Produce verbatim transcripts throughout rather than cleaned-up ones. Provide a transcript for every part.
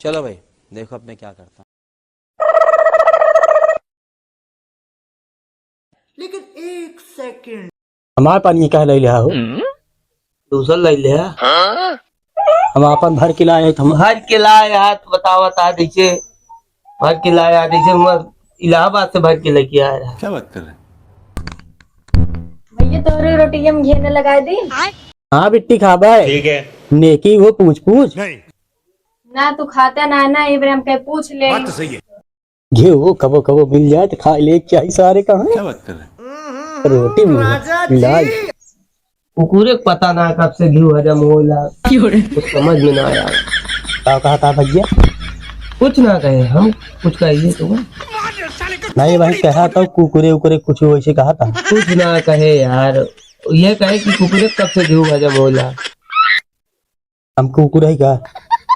चलो भाई, देखो अब मैं क्या करता हूँ। लेकिन एक सेकंड। हमार पानी काहे लइ लिहा हो? दूसर लइ लिहा। हम आपन भर के लाए हैं, हम भर के लाए हाथ बतावत आ जैसे भर के लाए आ जैसे हम इलाहाबाद से भर के लेके आए हैं। क्या बात कर रहे हैं? भैया, तोहरे रोटिया में घी न लगाए दी? हाँ बिट्टी, खाबे। ठीक है। नेकी हो पूछ पूछ। नहीं। ना, तू खाता ना, ना, ये बार हम कहे पूछ ले। बात तो सही है। घी हो कबो कबो मिल जाए तो खा ले, चाही सारे कहाँ? क्या बात कर रहे हैं? रोटी में मिला। कुकुरे के पता ना कब से घी हजम होला, कुछ समझ में ना आया। का कहत हा भैया? कुछ ना कहे, हम कुछ कहिए तो। नहीं भाई, कहा तो कुकुरे उकुरे कुछ वैसे कहत हा। कुछ ना कहे यार, ये कहे कि कुकुरे कब से घी हजम होला। हम कुकुर है का?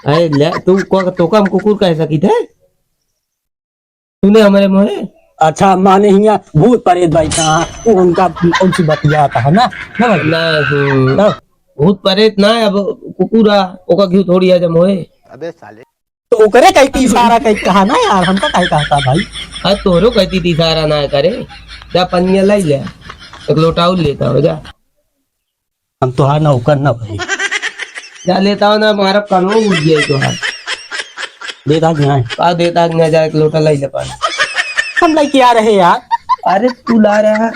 अरे ले, तू को, तो का हम कुकुर कह सकित है? तूने हमारे मुँहे? अच्छा, माने हियाँ भूत प्रेत बैठा है, वो उनका, उनसे बतियात है ना, ना भाई? ना, हम्म। ना। भूत प्रेत ना, अब कुकुर आ, ओका घी थोड़ी हजम होए। अबे साले। तो ओकरे कहती इशारा कह कहा ना यार, हमका काहे कहता भाई? अरे तोहरो कहती थी इशारा ना करे, जा पनिया लाई ले, एक लोटा और लेता हो जा। हम तोहार नौकर ना भाई। जा लेता हो ना, हमारा कनवा उठ गया तोहार। देता कि नहीं? का देता कि नहीं, जा एक लोटा लाई ले पानी। हम लेके आ रहे यार। अरे तू ला रहा।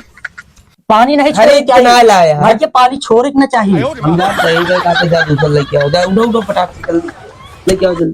पानी नहीं अरे छोड़े इतना क्या? लाया। भाई के पानी छोड़े के ना चाहिए। हम जा सही गए, का तो जा दूसर लेके आओ, जा उठो, उठो फटाक से जल्दी। लेके आओ जल्दी।